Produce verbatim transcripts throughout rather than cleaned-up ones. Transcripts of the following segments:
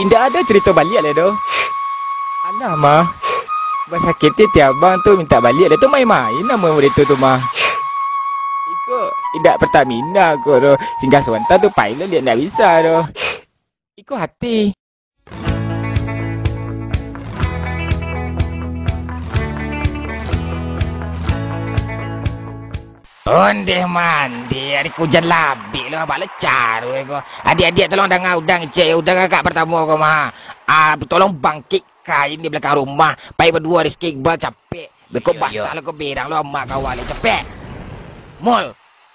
Indak ado carito baliak lai doh. Alah, mah. Basakik ati abang tu mintak baliak lai tu main-main namo murid tu tu, mah. Iko indak Pertamina ko doh. Singgah sabanta tu pai lo liak indak bisa doh. Iko hati. Ondeh mandeh, ari kujan labik lo, abak lo caro ko. Adiak-adiak tolong danga Uda ngecek, Uda kakak partamo ko mah. Ah, tolong bangkik kain di balakang rumah, pai baduo Rizky Iqbal capek. Beko basah lo ko berang lo amak kawali capek. Mul.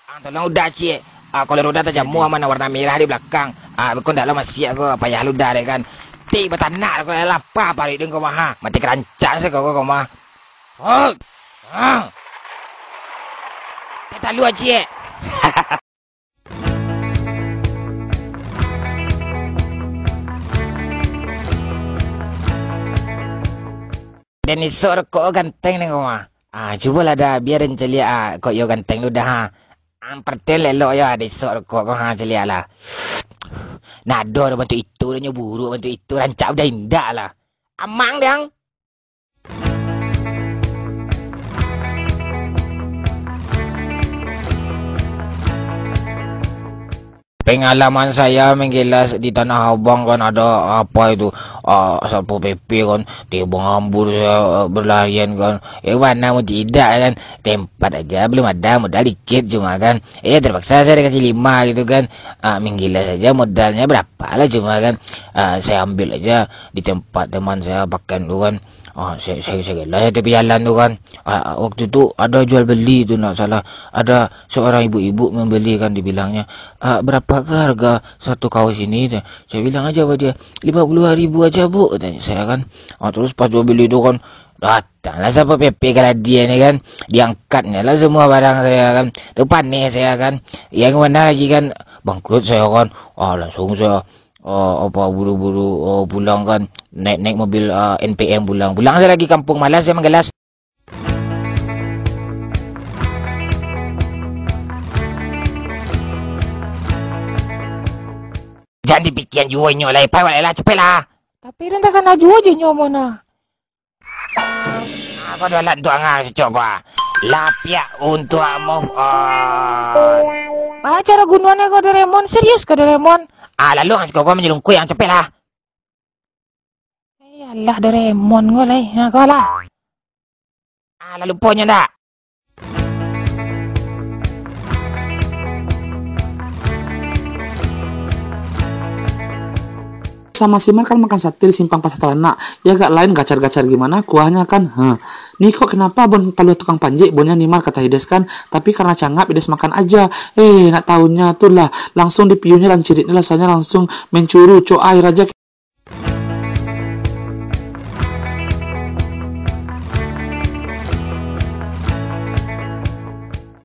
Ah, tolong Uda ciek. Ah, kalau roda tajamua mah nan warna merah di balakang. Ah, beko ndak lo masiak ko, payah lo Uda deh kan. Ti batanak ko lapa parik deng ko mah. Mati kerancak se ko ko mah. Oh. Ah. Kita lu aciek. Den isok rokok ganteng ni ko mah. Ah, cubolah dah, biar den caliak ah, kok iyo ganteng tu dah ha. Ang pertel elok yo, den isok rokok ko ha, caliak lah. Nado dah bantuak itu, dah nyo buruk bantuak itu, rancak udah indak lah. Amang dang. Pengalaman saya menggelas di Tanah Abang kan ada apa itu, ah, Satpol P P kan, timbang ambur saya, ah, berlarian kan. Eh, mana mau tidak kan, tempat aja belum ada, modal dikit cuma kan. Eh, terpaksa saya ada kaki lima gitu kan. Ah, menggelas aja modalnya berapa lah cuma kan. Ah, saya ambil aja di tempat teman saya pakai tu kan. Ah, saya, saya, saya gelas aja tepi jalan tu kan. Ah, waktu tu ada jual beli tu, ndak salah. Ada seorang ibu-ibu membeli kan, dibilangnya, "Ah, berapakah harga satu kaos ini?" Saya bilang aja pada dia, "Lima puluh ribu aja, Bu," katanya saya kan. Ah, terus pas jual beli tu kan, datanglah Satpol P P ka dia ni kan. Diangkatnya lah semua barang saya kan. Tu panik saya kan. Yang mana lagi kan, bangkrut saya kan. Ah, langsung saya, ah, apa, buru-buru, ah, pulang kan. Naik-naik mobil, ah, N P M pulang. Pulang saya lagi kampung, malas saya manggelas. Jan dipikian juo inyo lai, pai wak lah, capek lah. Tapi den takana juo je inyo mah nah. Apa doh alat untuak angah cucok ko ah. Lapiak untuak move on. Baa caro gunoannyo ko Doraemon? Serius ko Doraemon? Ah, lalu ang siko ko manyelungkuik ang, capek lah. Eh, alah Doraemon ko lai. Ha, ko lah. Ah, lah luponyo ndak? Sama si Mar kan makan sate di simpang Pasar Talanak. Ya agak lain gacar-gacar gimana kuahnya kan. Heh. Ni kok kenapa bon paluah tukang panjek, bonnya ni Mar, kata Ides kan. Tapi karena cangap Ides makan aja. Eh, nak tahunya tu lah. Langsung dipiuhnya dan ciritnya rasanya langsung mencuru. Cok air aja.